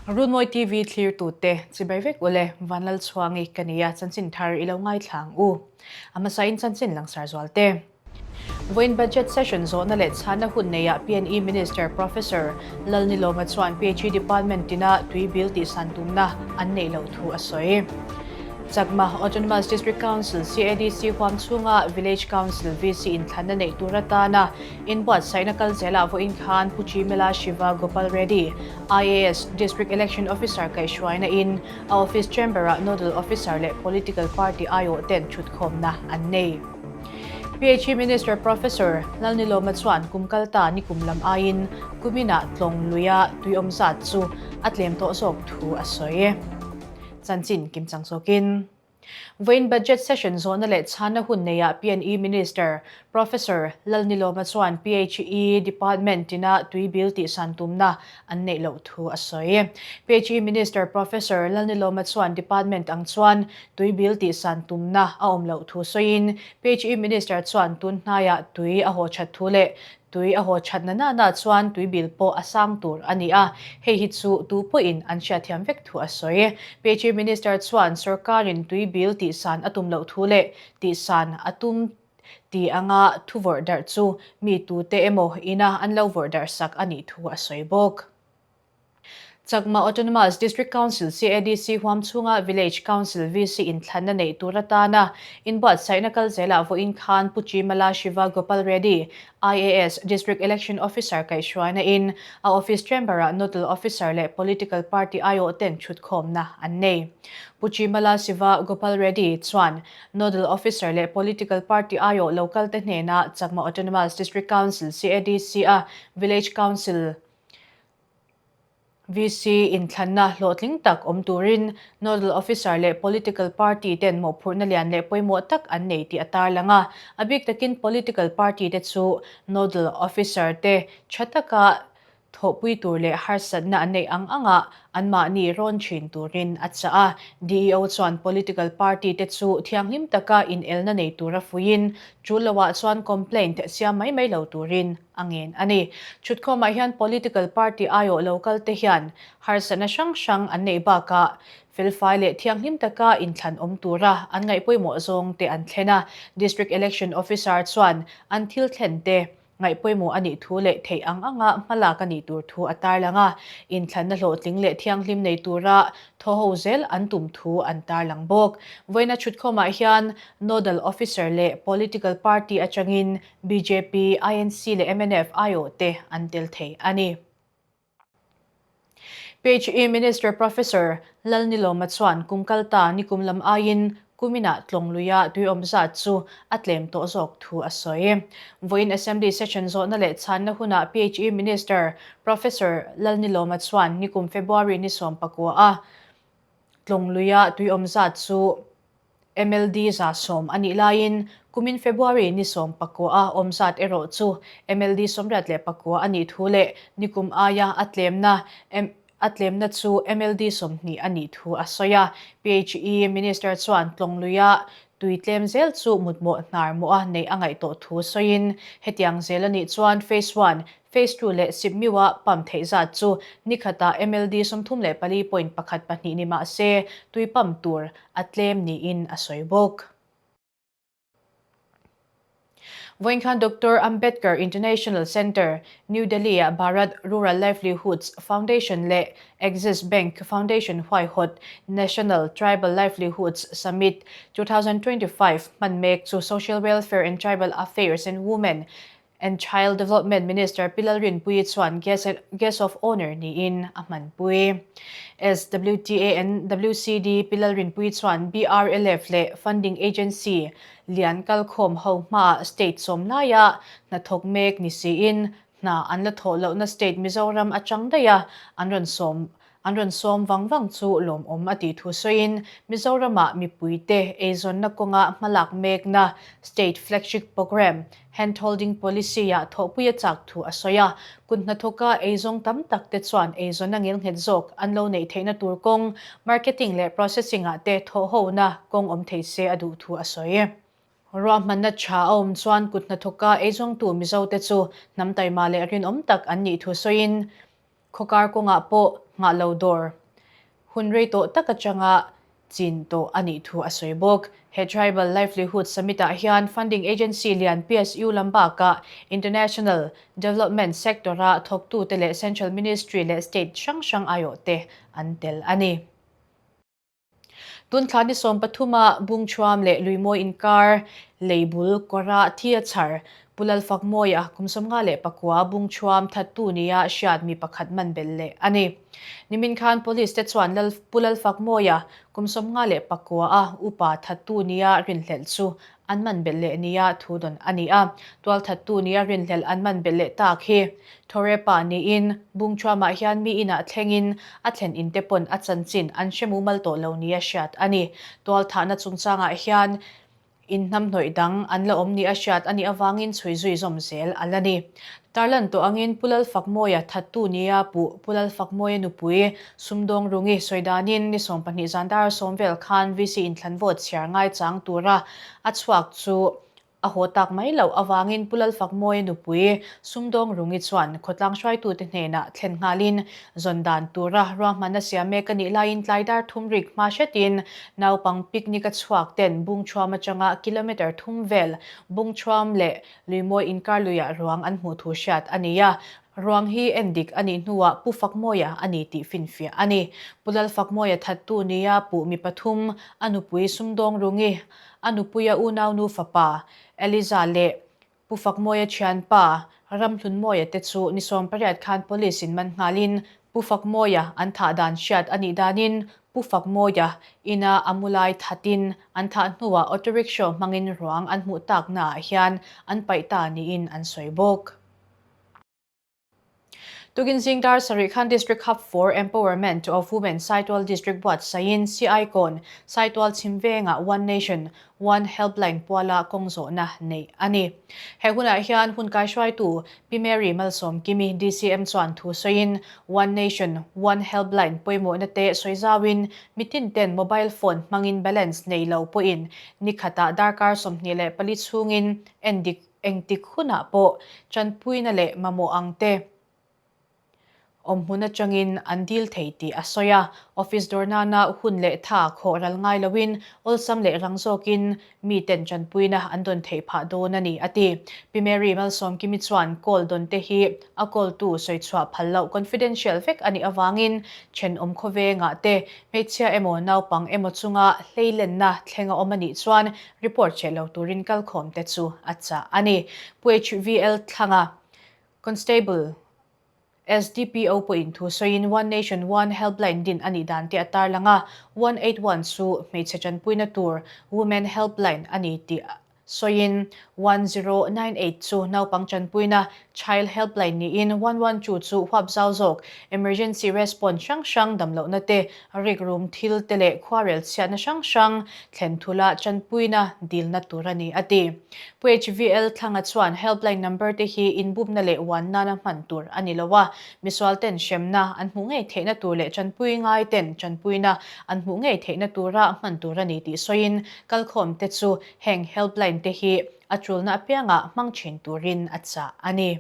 Runmawi TV thlirtute chibai vek ule Vanlalchhuangi ka nia chanchin thar i lo ngaithla ang u. A hmasain chanchin langsar zualte. Vawiin Budget Session zawhna leh chhanna hun neiah PNE Minister Professor Lalnilawma chuan PHE Department tina tui bill tihsan tumna an neih loh thu a sawi. Chakma Autonomous District Council, CADC, huam chhunga Village Council, VC, inthlanna neih tur atana inbuatsaihna kal zelah vawiin khan Pu Chimela Shiva Gopal Reddy, IAS, District Election Officer kaihhruaina in a office chamber-ah Nodal Officer leh Political Party aiawh ten thutkhawmna an nei. PHE Minister Professor Lalnilawma chuan kum kal ta nikum lam aiin kuminah tlawng luia tui awm zat chu a tlem tawh zawk thu a sawi. Chanchin kimchang zawkin. Vawiin Budget Session zawhna leh chhanna hun neiah PNE Minister Professor Lalnilawma chuan PHE Department tina tui bill tihsan tumna an neih loh thu a sawi. PHE Minister Professor Lalnilawma chuan Department ang chuan tui bill tihsan tumna a awm loh thu sawiin PHE Minister chuan tun hnaiah tui a haw that thu leh tui a haw that na nana chuan tui bill pawh a sang tur a ni a, hei hi chu tu pawhin an hriatthiam vek thu a sawi. PHE Minister chuan sorkarin tui bill tihsan a tum loh thu leh tihsan a tum Ti anga thu vawrh darh chu mi tute emaw ina an lo vawrh darh sak a nih thu a sawi bawk. Chakma Autonomous District Council, CADC, huam chhunga Village Council, VC, inthlanna neih tur atana inbuatsaihna kal zelah vawiin khan Pu Chimala Shiva Gopal Reddy, IAS, District Election Officer kaihhruaina in a office chamber-ah Nodal Officer leh Political Party aiawh ten thutkhawmna an nei. Pu Chimala Siva Gopal Reddy chuan Nodal Officer leh Political Party aiawh local te hnena Chakma Autonomous District Council, CADC, a Village Council, VC, inthlanna hlawhtling tak awm turin Nodal Officer leh Political Party ten mawhphurhna lian leh pawimawh tak an nei tih a tarlang a. A bik takin Political Party te chu Nodal Officer te tha taka Thawhpui tur leh harsatna an neih ang anga anmahni rawn thin turin a chah a. DEO chuan political party te chu thianghlim taka inelna nei tura fuiin, tul loah chuan complaint siam mai mai lo turin a ngen a ni. Chhutkhawmah hian political party aiawh lo kal te hian harsatna hrang hrang an neih bakah felfai leh thianghlim taka inthlan awm tura an ngaihpawimawh zawng te an thlen a. District Election Officer chuan an thil thlen te Ngaihpawimawh a nih thu leh theih ang anga hmalak a nih tur thu a tarlang a, inthlanna hlawhtling leh thianghlim nei tura thawho zel an tum thu an tarlang bawk. Vawiina chhutkhawmah hian Nodal Officer leh Political Party atangin bjp, INC leh mnf aiawhte an tel thei a ni. PHE Minister Professor Lalnilawma chuan kum kal ta nikum lam aiin kuminah tlawng luia tui awm zat chu a tlem tawh zawk thu a sawi. Vawiin Assembly Session zawhna leh chhanna hunah PHE Minister Professor Lalnilawma chuan nikum February ni 19 a tlawng luia tui awm zat chu MLD 110 a nih laiin kumin February ni 19 a awm zat erawh chu MLD 89 a nih thu leh nikum aia a tlemna a tlemna chu MLD 20 a nih thu a sawi a. PHE Minister chuan tlawng luia tui tlem zel chu mutmawh hnar mawha neih a ngaih tawh thu sawiin hetiang zel a nih chuan Phase One, Phase Two leh Sipmiu-a pump theih zat chu nikhatah MLD 34.14 ni mah se tui pump tur a tlem niin a sawi bawk. Vawiin khan Doctor Ambedkar International Centre, New Delhi-ah Bharat Rural Livelihoods Foundation leh Axis Bank Foundation huaihawt National Tribal Livelihoods Summit 2025 hman mek chu Social Welfare and Tribal Affairs and Women and Child Development Minister Pi Lalrinpuii chuan Guest of Honour niin a hmanpui. SWTA and WCD Pi Lalrinpuii chuan BRLF leh Funding Agency lian kalkhawm ho hmaah state sawm laia hnathawk mek ni siin hna an la thawh lohna state Mizoram atang daih a an rawn sawm An rawn sawm vang vang chu lawmawm a tih thu sawiin, Mizoramah mipuite eizawnna kawnga hmalak mekna State Flagship Programme, Handholding Policy-ah thawhpui a chak thu a sawi a. Kut hnathawka eizawng tam tak te chuan eizawnna ngelnghet zawk an lo neih theihna tur kawng, marketing leh processing-ah te thawhhona kawng awm thei se a duh thu a sawi. Ruahmanna tha a awm chuan kut hnathawka eizawngtu Mizote chu hnam taima leh rinawm tak an nih thu sawiin, Khawkar kawngah pawh nghah lo dawr hun rei tawh tak atanga chin tawh a nih thu a sawi bawk. He Tribal Livelihood Summit-ah hian funding agency lian PSU lam bakah International Development Sector-a thawktute leh Central Ministry leh State hrang hrang aiawhte an tel a ni. Tunthla ni 13-a Bungchhuam leh Luimawi inkar lei bul kawrah thi a chhar. Pu Lalfakmawia kum 59 Bungchhuam thattu nia hriat mi pakhat man belh leh a ni. Nimin khan Police te chuan Lal Pu Lalfakmawia kum 59 a upa thattu nia rinhlelh chu an man belh leh nia thu dawn a ni a. Tualthattu nia rinhlelh an man belh leh tak hi Thorepa niin Bungchhuamah hian mi inah thlengin a thlen in te pawn a chanchin an hre mumal tawh lo nia hriat a ni. Tualthahna chungchangah hian inhnamhnawih dang an la awm nia hriat a nih avangin chhui zui zawm zel a la ni. Tarlan tawh angin Pu Lalfakmawia thattu nia puh Pu Lalfakmawia nupui Sumdawng Rungi sawi danin ni 12 zan dar 10 vel khan VC inthlan vote chhiar ngaichang tura a chhuak chu A haw tak mai loh avangin Pu Lalfakmawia nupui Sumdawng Rungi chuan khawtlang hruaitute hnenah thlen nghalin zawn dan tura ruahmanna siam mek a nih laiin tlai dar thum rik hma hretin naupang picnic a chhuak ten Bungchhuam atanga kilometre thum vel Bungchhuam leh Luimawi inkar luiah ruang an hmuh thu hriat a ni a. Ruang hi en dik a nih hnuah Pu Fakmawia a ni tih finfiah a ni. Pu Lalfakmawia thattu nia puh mi pathum, a nupui Sumdawng Rungi, A nupuia unaunu fapa, Eliza leh Pu Fakmawia thianpa, Ramhlunmawia te chu ni 18 khan Police in man nghalin Pu Fakmawia an thah dan hriat a nih danin Pu Fakmawia ina a mu lai thatin an thah hnuah auto rickshaw hmangin ruang an hmuh taknaah hian an paih ta niin an sawi bawk. Tukin zing dar sarih khan District Hub for Empowerment of Women Saitual District buatsaihin CI Kawn Saitual chhim vengah One Nation, One Helpline puala kawng zawhna neih a ni. He hunah hian hun kaihruaitu Pi Mary Malsawmkimi DCM chuan thu sawiin One Nation, One Helpline pawimawhna te sawi zauin mitin ten mobile phone hmangin balance nei lo pawhin ni khatah darkar 24 chhungin endik Engtik hunah pawh tanpuina leh mamawh ang te awm hmun atangin an dil thei tih a sawi a. Office dawr nana hun leh tha khawh ral ngai loin awlsam leh rang zawkin miten tanpuina an dawn theih phah dawn a ni, a ti. Pi Mary Malsawmkimi chuan call dawn te hi a call tu sawi chhuah phal loh confidential vek a nih avangin thenawm khawvengah te hmeichhia emaw naupang emaw chunga hleilenna thleng a awm a nih chuan Report hreh lo turin kalkhawm te chu a chah a ni. Pu HVL Thlanga, Constable, SDPO pawhin thu sawiin One Nation One Helpline din a nih dan te a tarlang a, 181 chu hmeichhe tanpuina tur Women Helpline a ni tih sawiin 1098 chu naupang tanpuina Child Helpline niin 112 chu huap zau zawk Emergency Response hrang hrang damlohna te Rikrum thil te leh khuarel chhiatna hrang hrang thlen thula tanpuina dilna tur a ni, a ti. Pu HVL Thlanga chuan helpline number te hi inbumna leh uan nana hman tur a ni lo a, misual ten hremna an hmuh ngei theihna tur leh tanpui ngai ten tanpuina an hmuh ngei theihna tura hman tur a ni tih sawiin kalkhawm te chu heng helpline te hi a tulna apiangah hmang thin turin a chah a ni.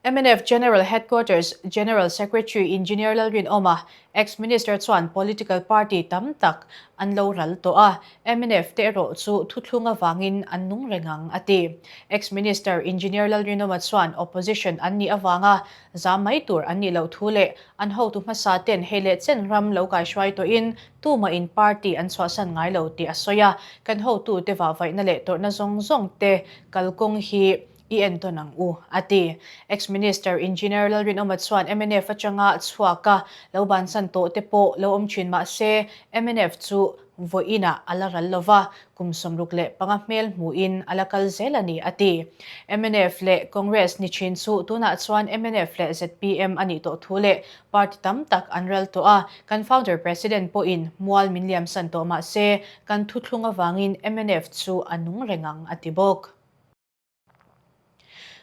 Mnf General Headquarters General Secretary Engineer Lalrinawma, Ex-Minister chuan political party tam tak an lo ral tawh a, mnf te erawh chu thuthlung avangin an nung reng ang a ti. Ex-Minister Engineer Lalrinawma chuan opposition an nih avanga zam mai tur an nih loh thu leh an hotu hmasa ten hei leh chen ram lo kaihruai tawhin tumahin party an chhuahsan ngai lo tih a sawi a, kan hotute vahvaihna leh tawrhna zawng zawng te kalkawng hi i entawn ang u, a ti. Ex-Minister Engineer Lalrinawma chuan mnf atanga chhuak a lo bansan tawh te pawh lo awm thin mah se, mnf chu vawiinah a la ral lo va, kum 65 hmel hmuhin a la kal zel a ni, a ti. Mnf leh Congress ni thin chu tunah chuan mnf leh zpm a nih tawh thu leh party tam tak an ral tawh a, kan founder President pawhin mual min liamsan tawh mah se, kan thuthlung avangin mnf chu a nung reng ang, a ti bawk.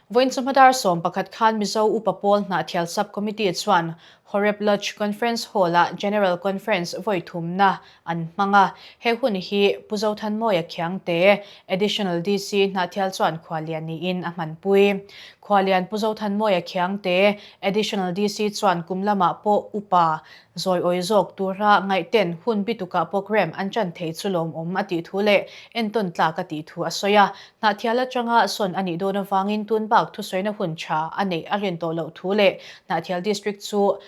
Vawiin chu hmadar 11 khan Mizo Upa Pawl Hnahthial Sub Committee chuan Horeb Lodge Conference Hall-ah General Conference vawi thumna an hmang a. He hun hi Pu Zothanmawia Khiangte, Additional DC Hnahthial chuan khuallian niin a hmanpui. Khuallian Pu Zothanmawia Khiangte, Additional DC chuan kum lamah pawh upa zawiawi zawk tura ngaihten hun bitukah programme an ṭan thei chu lawmawm a tih thu leh entawn tlak a tih thu a sawi a. Hnahthial atanga sawn a nih dawn avangin tun bak thusawiina hun tha a neih a rin tawh loh thu leh Hnahthial District chu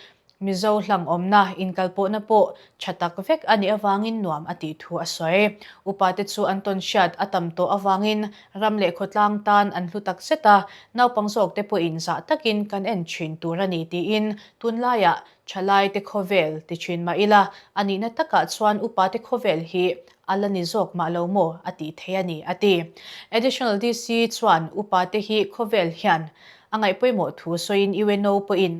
Mizo hlang awmna inkalpawhna pawh tha tak vek a nih avangin nuam a tih thu a sawi. Upate chu an tawn hriat a tam tawh avangin ram leh khawtlang tan an hlu tak zet a, naupang zawkte pawhin zah takin kan en thin tur a ni tiin tunlaiah thalaite khawvel ti thin mah ila a nihna takah chuan upate khawvel hi a la ni zawk mah lo maw a tih thei a ni, a ti. Additional DC chuan upate hi khawvel hian a ngaihpawimawh thu sawiin UNO pawhin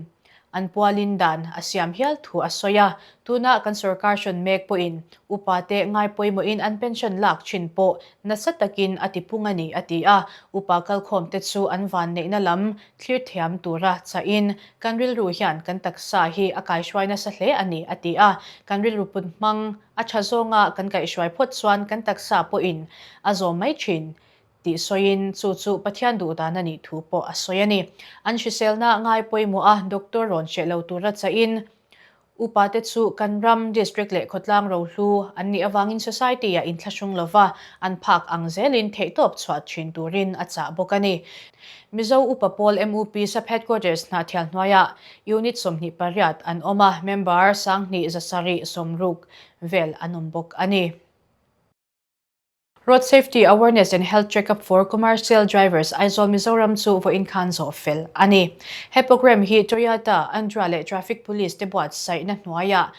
an pualin dan a siam hial thu a sawi a, tuna kan sorkar hrawn mek pawhin upate ngaipawimawhin an pension lak thin pawh nasa takin a tipung a ni, a ti a. Upa kalkhawmte chu an vanneihna lam thlir thiam tura chahin kan rilru hian kan taksa hi a kaihruai nasa hle a ni, a ti a. Kan rilru put hmang a tha zawnga kan kaihhruai phawt chuan kan taksa pawhin a zawm mai thin tih sawiin chu chu Pathian duhdan a nih thu pawh a sawi a ni. An hriselna ngai pawimawh a doctor rawn hreh lo tura chahin upate chu kan ram, district leh khawtlang rohlu an nih avangin society-ah inthlahrung lova an phak ang zelin theihtawp chhuah thin turin a chah bawk a ni. Mizo Upa Pawl MUP Sub-Headquarters Hnahthial hnuaiah Unit 28 an awm a, member 2760 vel an awm bawk a ni. Road Safety Awareness and Health Check-up for Commercial Drivers Aizawl Mizoram chu vawiin khan zawh fel a ni. He programme hi Toyota, Andhra leh Traffic Police te buatsaihna hnuaiah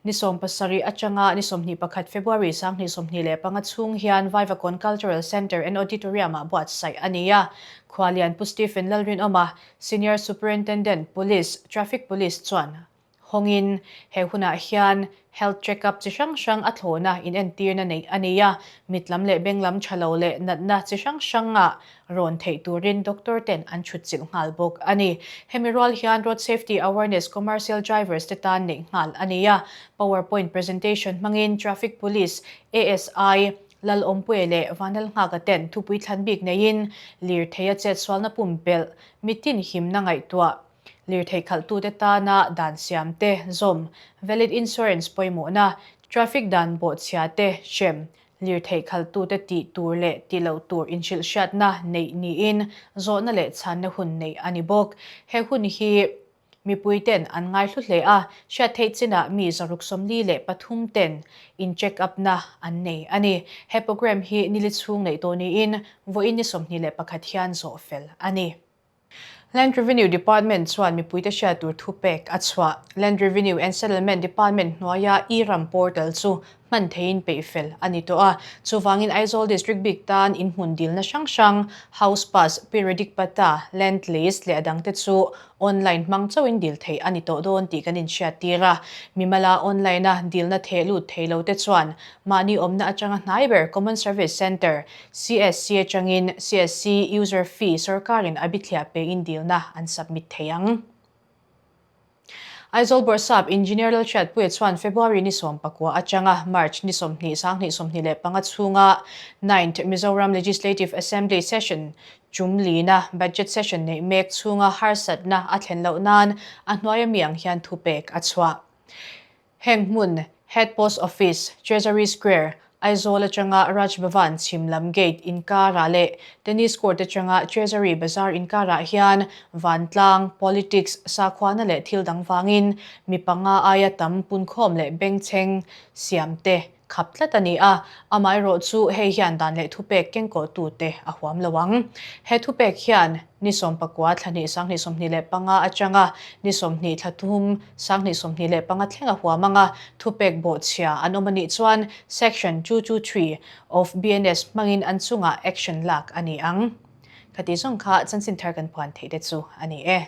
ni 70 atanga ni 21 February 2025 chhung hian Vaivakawn Cultural Centre and Auditorium-ah buatsaih a ni a. Khualian Pu Stephen Lalrinawma, Senior Superintendent, Police, Traffic Police chuan Hawngin, he hunah hian health check up chi hrang hrang a thlawhna inentirna neih a ni a, mit lam leh beng lam tha lo leh natna chi hrang hranga rawn theih turin doctor ten an chhutchilh nghal bawk a ni. Hemi rual hian road safety awareness commercial drivers te tan neih nghal a ni a, power point presentation hmangin traffic police, ASI, Lalawmpuia leh Vanlalnghaka ten thupui thlan bik neiin lirthei a chetsualna pumpelh mitin himna ngaihtuah Lirthei khalhtute tana dan siam te zawm, valid insurance pawimawhna, traffic dan bawhchhia te hrem, lirthei khalhtute tih tur leh tih loh tur inhrilhhriatna neih niin zawhna leh chhanna hun neih a ni bawk. He hun hi mipui ten an ngaihlu hle a, hriat theih chinah mi 143 ten in check up na an nei a ni. He programme hi nili chhung neih tawh niin vawiin ni 21 hian zawh fel a ni. Land Revenue Department chuan mipuite hriat tur thupek a chhuah. Land Revenue and Settlement Department hnuaia e-ram portal chu hman theiin peih fel a ni tawh a. Chuvangin Aizawl District bik tan inhmun dilna hrang hrang, House Pass, Periodic Patta, Land List leh a dangte chu online hmang chauhin dil theih a ni tawh dawn tih kan inhriattir a. Mimala online-a dilna theh lut thei lote chuan mahni awmna atanga hnai ber Common Service Centre, CSC atangin CSC user fee sorkarin a bithliah pein dilna an submit thei ang. Aizawl Bawrhsap Engineer Lalhriatpuia chuan February ni 19 atanga March ni 20 2025 chhunga Ninth Mizoram Legislative Assembly Session tum lina Budget Session neih mek chhunga harsatna a thlen loh nan a hnuaia mi ang hian thupek a chhuah. Heng hmun, Head Post Office, Treasury Square, Aizawl atanga Raj Bhavan chhim lam gate inkarah leh Tennis Court atanga Treasury Bazar inkarah hian vantlang, politics, sakhuana leh thil dang vangin mi panga aia tam punkhawm leh bengchheng siam te khap tlat a ni a, amaherawh chu hei hian dan leh thupek kengkawhtute a huam lo ang. He thupek hian ni 19 thla hnih 2025 atanga ni 20 thla thum 2025 thleng a huam ang a, thupek bawhchhia an awm a nih chuan Section 223 of BNS hmangin an chungah action lak a ni ang. Khati zawng kha chanchin thar kan puan theih te chu a ni e.